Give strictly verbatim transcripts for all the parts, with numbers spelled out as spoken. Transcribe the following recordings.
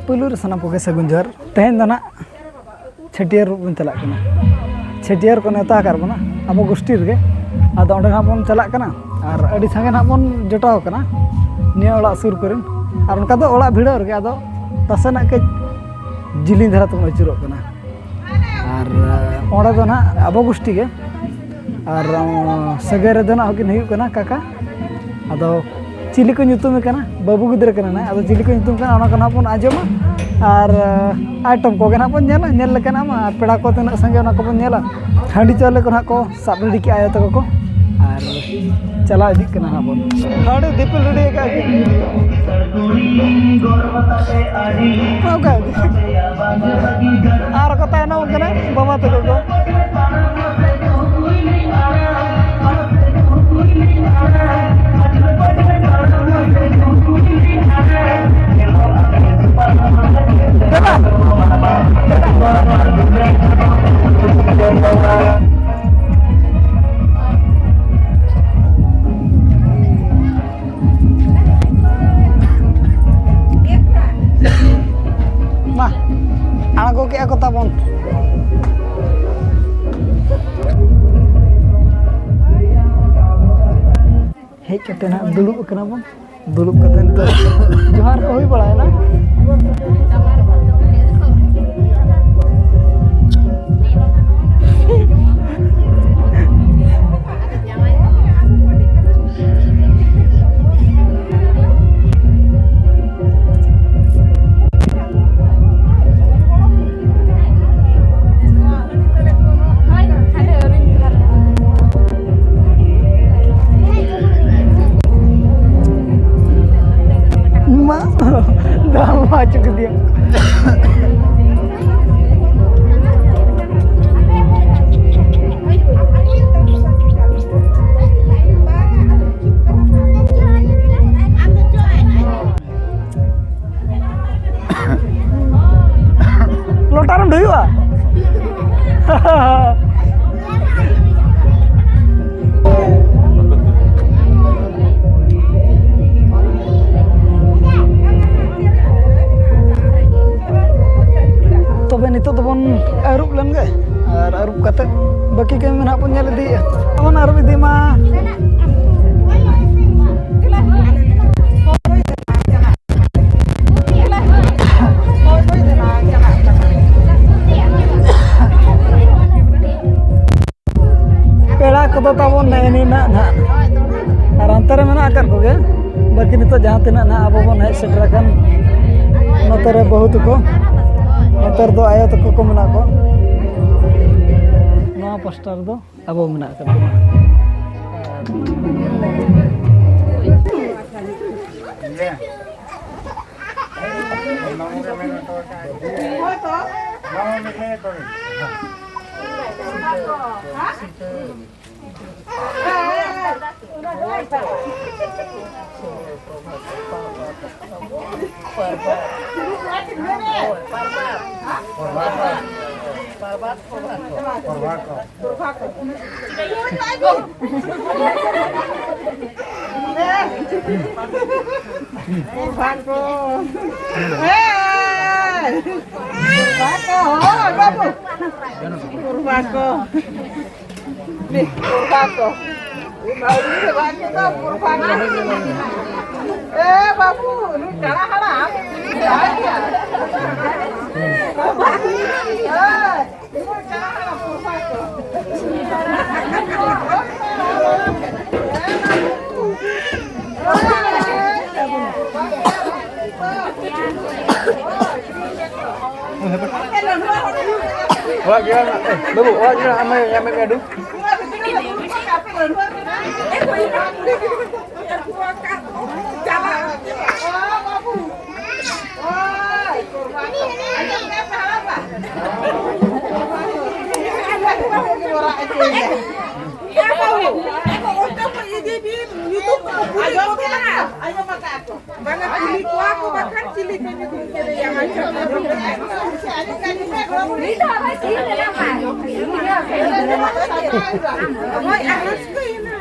ᱯᱩᱭᱞᱩ ᱨᱮ ᱥᱟᱱᱟᱢ ᱠᱚᱜᱮ ᱥᱟᱹᱜᱩᱱ ᱡᱚᱦᱟᱨ᱾ ᱛᱮᱦᱮᱧ ᱫᱚ ᱱᱟᱜ ᱪᱷᱟᱹᱴᱭᱟᱹᱨ ᱵᱚᱱ ᱪᱟᱞᱟᱜ ᱠᱟᱱᱟ᱾ ᱪᱷᱟᱹᱴᱭᱟᱹᱨ ᱠᱚ ᱱᱮᱣᱛᱟ ᱟᱠᱟᱫ ᱵᱚᱱᱟ ᱟᱵᱚ ᱜᱳᱥᱴᱤ ᱨᱮᱜᱮ᱾ ᱟᱫᱚ ᱚᱸᱰᱮ ᱱᱟᱜ ᱵᱚᱱ ᱪᱟᱞᱟᱜ ᱠᱟᱱᱟ᱾ ᱟᱨ ᱟᱹᱰᱤ ᱥᱟᱸᱜᱮ ᱱᱟᱜ ᱵᱚᱱ ᱡᱚᱴᱟᱣ ᱟᱠᱟᱱᱟ ᱱᱤᱭᱟᱹ ᱚᱲᱟᱜ ᱥᱩᱨ ᱠᱚᱨᱮᱱ᱾ ᱟᱨ ᱚᱱᱠᱟ ᱫᱚ ᱚᱲᱟᱜ ᱵᱷᱤᱲᱟᱹᱣ ᱨᱮᱜᱮ, ᱟᱫᱚ ᱱᱟᱥᱮᱱᱟᱜ ᱠᱟᱹᱡ ᱡᱤᱞᱤᱧ ᱫᱷᱟᱨᱟ ᱛᱮᱵᱚᱱ ᱟᱹᱪᱩᱨᱚᱜ ᱠᱟᱱᱟ᱾ ᱟᱨ ᱚᱸᱰᱮ ᱫᱚ ᱱᱟᱜ ᱟᱵᱚ ᱜᱳᱥᱴᱤ ᱜᱮ᱾ ᱟᱨ ᱥᱟᱹᱜᱟᱹᱭ ᱨᱮᱫᱚ ᱱᱟᱜ ᱦᱚᱸᱠᱤᱱ ᱦᱩᱭᱩᱜ ᱠᱟᱱᱟ ᱠᱟᱠᱟ᱾ ᱟᱫᱚ ᱪᱤᱞᱤ ᱠᱚ ᱧᱩᱛᱩᱢᱮ ᱠᱟᱱᱟ, ᱵᱟᱹᱵᱩ ᱜᱤᱫᱽᱨᱟᱹ ᱠᱟᱱᱟ ᱱᱟᱜ, ᱟᱫᱚ ᱪᱤᱞᱤ ᱠᱚ ᱧᱩᱛᱩᱢ ᱠᱟᱱᱟ, ᱚᱱᱟ ᱠᱚ ᱱᱟᱜ ᱵᱚᱱ ᱟᱸᱡᱚᱢᱟ᱾ ᱟᱨ ᱟᱭᱴᱮᱢ ᱠᱚᱜᱮ ᱱᱟᱜ ᱵᱚᱱ ᱧᱮᱞᱟ, ᱧᱮᱞ ᱞᱮᱠᱟᱱᱟᱜ ᱢᱟ, ᱟᱨ ᱯᱮᱲᱟ ᱠᱚ ᱛᱤᱱᱟᱹᱜ ᱥᱟᱸᱜᱮ, ᱚᱱᱟ ᱠᱚᱵᱚᱱ ᱧᱮᱞᱟ᱾ ᱦᱟᱺᱰᱤ ᱪᱟᱣᱞᱮ ᱠᱚ ᱱᱟᱜ ᱠᱚ ᱥᱟᱵ ᱨᱮᱰᱤ ᱠᱮᱜᱼᱟ ᱟᱭᱳ ᱛᱟᱠᱚ ᱠᱚ᱾ ᱟᱨ ᱪᱟᱞᱟᱣ ᱤᱫᱤᱜ ᱠᱟᱱᱟ ᱦᱟᱸᱜ ᱵᱚᱱ᱾ ᱦᱟᱺᱰᱤ ᱫᱤᱯᱤᱞ ᱨᱮᱰᱤ ᱟᱠᱟᱫ ᱜᱮ᱾ ᱚᱠᱟ ᱟᱨ ᱠᱚ ᱛᱟᱭᱱᱚᱢ ᱠᱟᱱᱟ ᱵᱟᱵᱟ ᱛᱟᱠᱚ ᱠᱚ᱾ ᱢᱟ, ᱟᱬᱜᱚ ᱠᱮᱜᱼᱟ ᱠᱚ ᱛᱟᱵᱚᱱ᱾ ᱦᱮᱡ ᱠᱟᱛᱮ ᱱᱟᱦᱟᱜ ᱫᱩᱲᱩᱵ ᱟᱠᱟᱱᱟ ᱵᱚᱱ᱾ ᱫᱩᱲᱩᱵ ᱠᱟᱛᱮ ᱱᱤᱛᱚᱜ ᱡᱚᱦᱟᱨ ᱠᱚ ᱦᱩᱭ ᱵᱟᱲᱟᱭᱮᱱᱟ᱾ ᱢᱟ, ᱫᱟᱢ ᱢᱟ ᱦᱚᱪᱚ ᱠᱮᱫᱮᱭᱟ᱾ ᱞᱚᱴᱟ ᱨᱮᱢ ᱰᱷᱩᱭᱩᱜᱼᱟ? ᱵᱟᱹᱠᱤ ᱠᱟᱹᱢᱤ ᱢᱮᱱᱟᱜ ᱵᱚᱱ ᱧᱮᱞ ᱤᱫᱤᱭᱮᱫᱼᱟ᱾ ᱵᱚᱱ ᱟᱹᱨᱩᱵ ᱤᱫᱤ ᱢᱟ᱾ ᱯᱮᱲᱟ ᱠᱚᱫᱚ ᱛᱟᱵᱚᱱ ᱱᱮᱜᱼᱮ ᱱᱤᱱᱟᱹᱜ ᱱᱟᱦᱟᱜ, ᱟᱨ ᱚᱱᱛᱮ ᱨᱮ ᱢᱮᱱᱟᱜ ᱟᱠᱟᱫ ᱠᱚᱜᱮ᱾ ᱵᱟᱹᱠᱤ ᱱᱤᱛᱚᱜ ᱡᱟᱦᱟᱸ ᱛᱤᱱᱟᱹᱜ ᱱᱟᱦᱟᱜ ᱟᱵᱚ ᱵᱚᱱ ᱦᱮᱡ ᱥᱮᱴᱮᱨ ᱟᱠᱟᱱ, ᱱᱚᱛᱮ ᱨᱮ ᱵᱟᱹᱦᱩ ᱛᱟᱠᱚ, ᱱᱚᱛᱮ ᱨᱮᱫᱚ ᱟᱭᱳ ᱛᱟᱠᱚ ᱠᱚ ᱢᱮᱱᱟᱜ ᱠᱚᱣᱟ᱾ ᱱᱚᱣᱟ ᱯᱟᱥᱴᱟ ᱨᱮᱫᱚ ᱟᱵᱚ ᱢᱮᱱᱟᱜ ᱟᱠᱟᱫ ᱵᱚᱱᱟ᱾ ᱯᱩᱨᱵᱷᱟᱠᱚ᱾ ᱦᱮᱸ᱾ ᱯᱩᱨᱵᱷᱟᱠᱚ, ᱦᱳᱭ ᱵᱟᱹᱵᱩ᱾ ᱯᱩᱨᱵᱷᱟᱠᱚ᱾ ᱯᱩᱨᱵᱷᱟᱠᱚ᱾ ᱯᱩᱨᱵᱷᱟᱠᱚ᱾ ᱮ ᱵᱟᱹᱵᱩ, ᱱᱩᱭ ᱠᱟᱲᱟ ᱦᱟᱲᱟᱢ᱾ ᱦᱮᱸ᱾ ᱚᱲᱟᱜ ᱜᱮ, ᱵᱟᱹᱵᱩ, ᱚᱲᱟᱜ ᱜᱮ, ᱟᱢᱮ, ᱟᱢᱮ ᱟᱹᱰᱩ᱾ ᱵᱟᱝᱟ, ᱠᱩᱞᱤ ᱠᱚᱣᱟ ᱠᱚ ᱵᱟᱠᱷᱟᱱ ᱪᱤᱞᱤ ᱠᱚ ᱧᱩᱛᱩᱢ ᱠᱮᱫᱮᱭᱟ? ᱦᱳᱭ, ᱟᱨ ᱨᱟᱹᱥᱠᱟᱹᱭᱮᱱᱟ᱾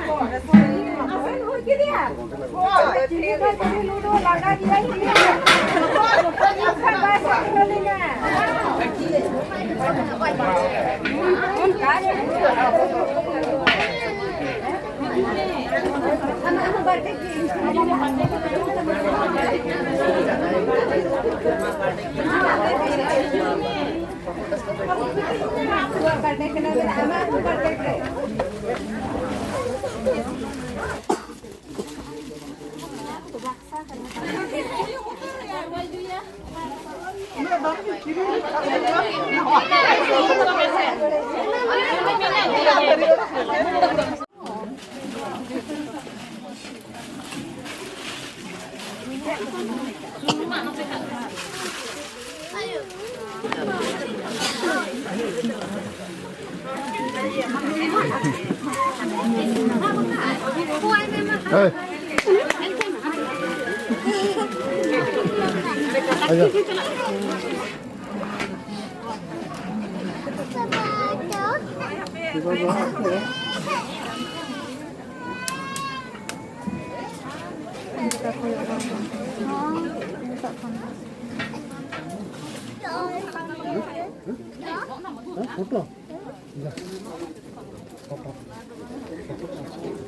ᱯᱷᱳᱴᱳ?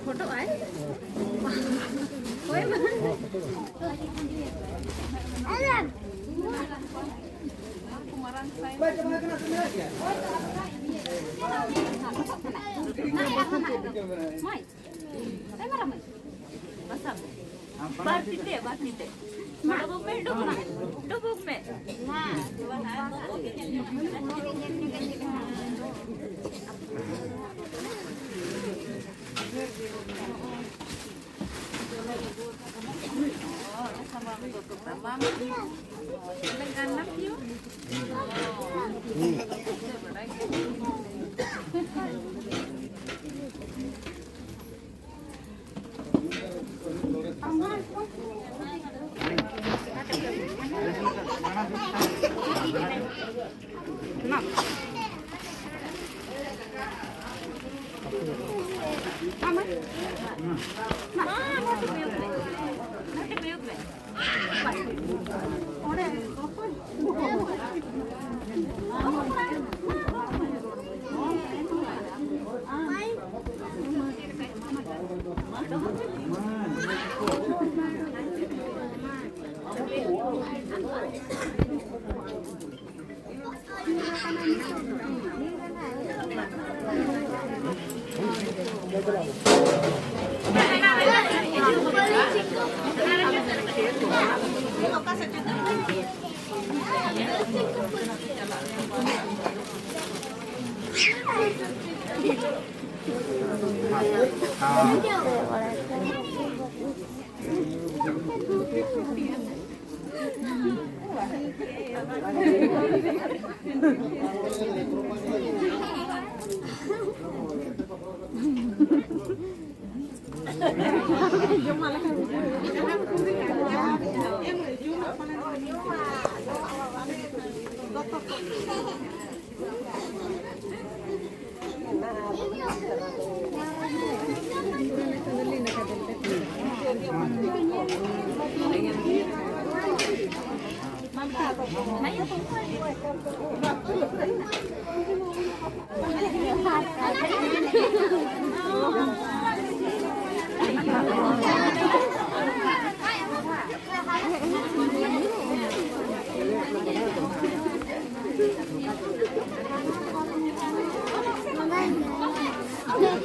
ᱯᱷᱳᱴᱳ ᱟᱭ? ᱦᱳᱭ, ᱵᱟᱝ᱾ ᱢᱟᱭ᱾ ᱵᱟᱨ ᱛᱤ ᱛᱮ, ᱵᱟᱨ ᱛᱤ ᱛᱮ᱾ ᱰᱩᱵᱩᱜ ᱢᱮ, ᱰᱩᱵᱩᱜ ᱢᱮ, ᱰᱩᱵᱩᱜ ᱢᱮ᱾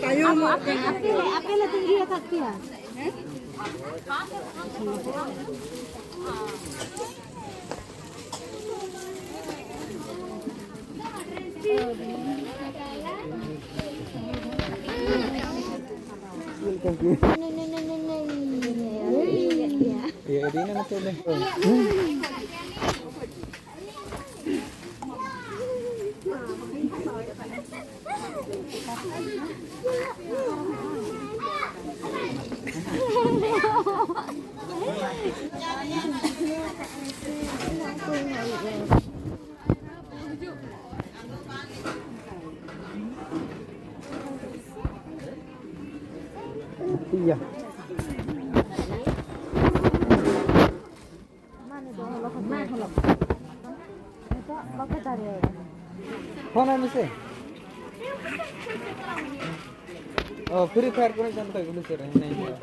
ᱛᱟᱭᱚᱢᱚᱜ ᱠᱟᱱᱟ᱾ ᱟᱯᱮ ᱞᱮ, ᱟᱯᱮ ᱞᱮ ᱛᱤᱸᱜᱩ ᱟᱠᱟᱫ ᱯᱮᱭᱟ᱾ ᱴᱷᱤᱠ ᱜᱮᱭᱟ᱾ ᱯᱷᱳᱱ ᱟᱭ ᱢᱮᱥᱮ᱾ ᱚ, Free Fire ᱠᱚᱨᱮ ᱠᱟᱱ ᱛᱟᱭ ᱩᱱᱤ ᱥᱮᱨᱮᱧ ᱮᱱᱮᱡ ᱦᱩᱭᱩᱜᱼᱟ᱾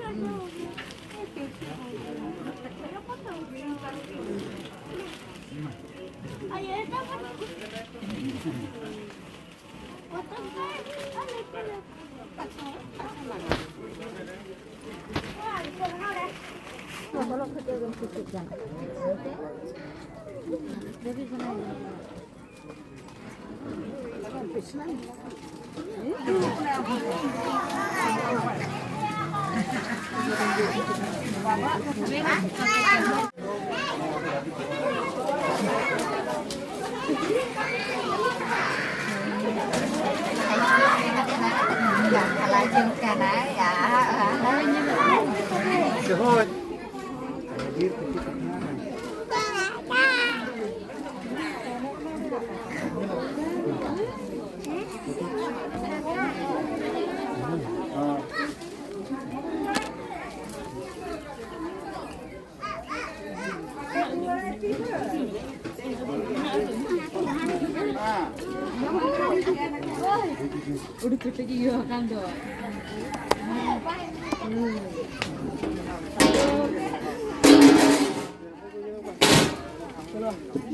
ᱟᱹᱰᱤ ᱠᱮᱴᱮᱡ ᱤᱭᱟᱹ ᱟᱠᱟᱱ ᱫᱚ᱾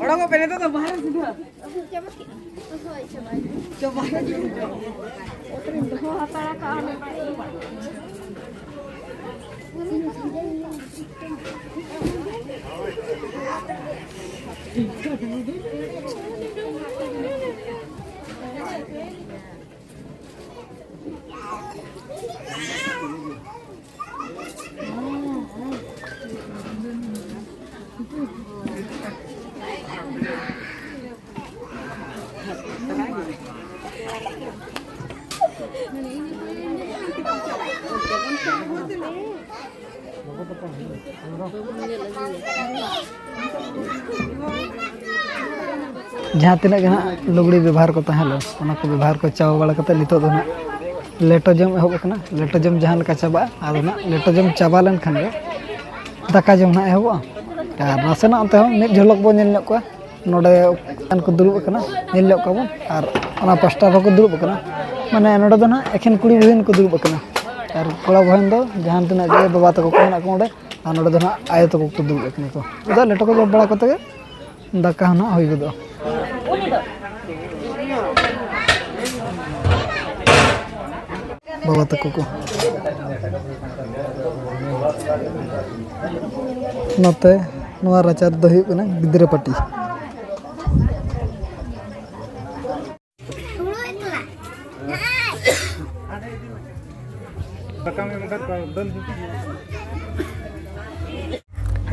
ᱚᱰᱚᱠᱚᱜ ᱯᱮ ᱱᱤᱛᱚᱜ ᱫᱚ ᱵᱟᱦᱨᱮ ᱥᱤᱫᱷᱟᱹ᱾ ᱪᱟᱵᱟ᱾ ᱫᱚᱦᱚ ᱦᱟᱛᱟᱲ ᱠᱟᱜᱼᱟ ᱞᱮ᱾ ᱡᱟᱦᱟᱸ ᱛᱤᱱᱟᱹᱜ ᱜᱮ ᱱᱟᱦᱟᱜ ᱞᱩᱜᱽᱲᱤ ᱵᱮᱵᱚᱦᱟᱨ ᱠᱚ ᱛᱟᱦᱮᱸ ᱞᱮᱱ, ᱚᱱᱟ ᱠᱚ ᱵᱮᱵᱚᱦᱟᱨ ᱠᱚ ᱪᱟᱵᱟ ᱵᱟᱲᱟ ᱠᱟᱛᱮ, ᱱᱤᱛᱚᱜ ᱫᱚ ᱱᱟᱦᱟᱜ ᱞᱮᱴᱚ ᱡᱚᱢ ᱮᱦᱚᱵ ᱟᱠᱟᱱᱟ᱾ ᱞᱮᱴᱚ ᱡᱚᱢ ᱡᱟᱦᱟᱸ ᱞᱮᱠᱟ ᱪᱟᱵᱟᱜᱼᱟ, ᱟᱫᱚ ᱱᱟᱦᱟᱜ ᱞᱮᱴᱚ ᱡᱚᱢ ᱪᱟᱵᱟ ᱞᱮᱱᱠᱷᱟᱱ ᱜᱮ ᱫᱟᱠᱟ ᱡᱚᱢ ᱱᱟᱦᱟᱜ ᱮᱦᱚᱵᱚᱜᱼᱟ᱾ ᱟᱨ ᱱᱟᱥᱮᱱᱟᱜ ᱚᱱᱛᱮ ᱦᱚᱸ ᱢᱤᱫ ᱡᱷᱚᱞᱚᱠ ᱵᱚᱱ ᱧᱮᱞ ᱧᱚᱜ ᱠᱚᱣᱟ, ᱱᱚᱰᱮ ᱠᱚ ᱫᱩᱲᱩᱵ ᱟᱠᱟᱱᱟ, ᱧᱮᱞ ᱧᱚᱜ ᱠᱚᱣᱟ ᱵᱚᱱ᱾ ᱟᱨ ᱚᱱᱟ ᱯᱟᱥᱴᱟ ᱨᱮᱦᱚᱸ ᱠᱚ ᱫᱩᱲᱩᱵ ᱟᱠᱟᱱᱟ᱾ ᱢᱟᱱᱮ ᱱᱚᱰᱮ ᱫᱚ ᱱᱟᱦᱟᱜ ᱮᱠᱷᱮᱱ ᱠᱩᱲᱤ ᱵᱚᱦᱤᱱ ᱠᱚ ᱫᱩᱲᱩᱵ ᱟᱠᱟᱱᱟ᱾ ᱟᱨ ᱠᱚᱲᱟ ᱵᱚᱦᱤᱱ ᱫᱚ ᱡᱟᱦᱟᱸ ᱛᱤᱱᱟᱹᱜ ᱜᱮ ᱵᱟᱵᱟ ᱛᱟᱠᱚ ᱠᱚ ᱢᱮᱱᱟᱜ ᱠᱚ ᱚᱸᱰᱮ, ᱟᱨ ᱱᱚᱰᱮ ᱫᱚ ᱱᱟᱦᱟᱜ ᱟᱭᱳ ᱛᱟᱠᱚ ᱠᱚ ᱫᱩᱲᱩᱵ ᱟᱠᱟᱱᱟ ᱠᱚ᱾ ᱟᱫᱚ ᱞᱮᱴᱚ ᱠᱚ ᱡᱚᱢ ᱵᱟᱲᱟ ᱠᱟᱛᱮ ᱜᱮ ᱫᱟᱠᱟ ᱦᱚᱸ ᱱᱟᱦᱟᱜ ᱦᱩᱭ ᱜᱚᱫᱚᱜᱼᱟ᱾ ᱵᱟᱵᱟ ᱛᱟᱠᱚ ᱠᱚ᱾ ᱱᱚᱛᱮ ᱱᱚᱣᱟ ᱨᱟᱪᱟ ᱨᱮᱫᱚ ᱦᱩᱭᱩᱜ ᱠᱟᱱᱟ ᱜᱤᱫᱽᱨᱟᱹ ᱯᱟᱴᱤ᱾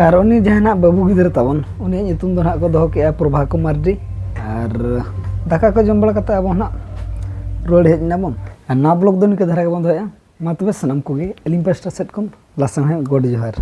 ᱟᱨ ᱩᱱᱤ ᱡᱟᱦᱟᱸᱭ ᱱᱟᱜ ᱵᱟᱹᱵᱩ ᱜᱤᱫᱽᱨᱟᱹ ᱛᱟᱵᱚᱱ, ᱩᱱᱤᱭᱟᱜ ᱧᱩᱛᱩᱢ ᱫᱚ ᱱᱟᱜ ᱠᱚ ᱫᱚᱦᱚ ᱠᱮᱜᱼᱟ ᱯᱨᱚᱵᱷᱟ ᱠᱩᱢᱟᱨ ᱰᱤ᱾ ᱟᱨ ᱫᱟᱠᱟ ᱠᱚ ᱡᱚᱢ ᱵᱟᱲᱟ ᱠᱟᱛᱮ ᱟᱵᱚ ᱱᱟᱜ ᱨᱩᱣᱟᱹᱲ ᱦᱮᱡ ᱮᱱᱟ ᱵᱚᱱ᱾ ᱟᱨ ᱱᱚᱣᱟ ᱵᱞᱚᱜ ᱫᱚ ᱱᱤᱝᱠᱟᱹ ᱫᱷᱟᱨᱟ ᱜᱮᱵᱚᱱ ᱫᱚᱦᱚᱭᱟ᱾ ᱢᱟ ᱛᱚᱵᱮ ᱥᱟᱱᱟᱢ ᱠᱚᱜᱮ ᱟᱹᱞᱤᱧ ᱯᱟᱥᱴᱟ ᱥᱮᱫ ᱠᱷᱚᱱ ᱞᱟᱥᱟᱲᱦᱮᱫ ᱜᱚᱰ ᱡᱚᱦᱟᱨ᱾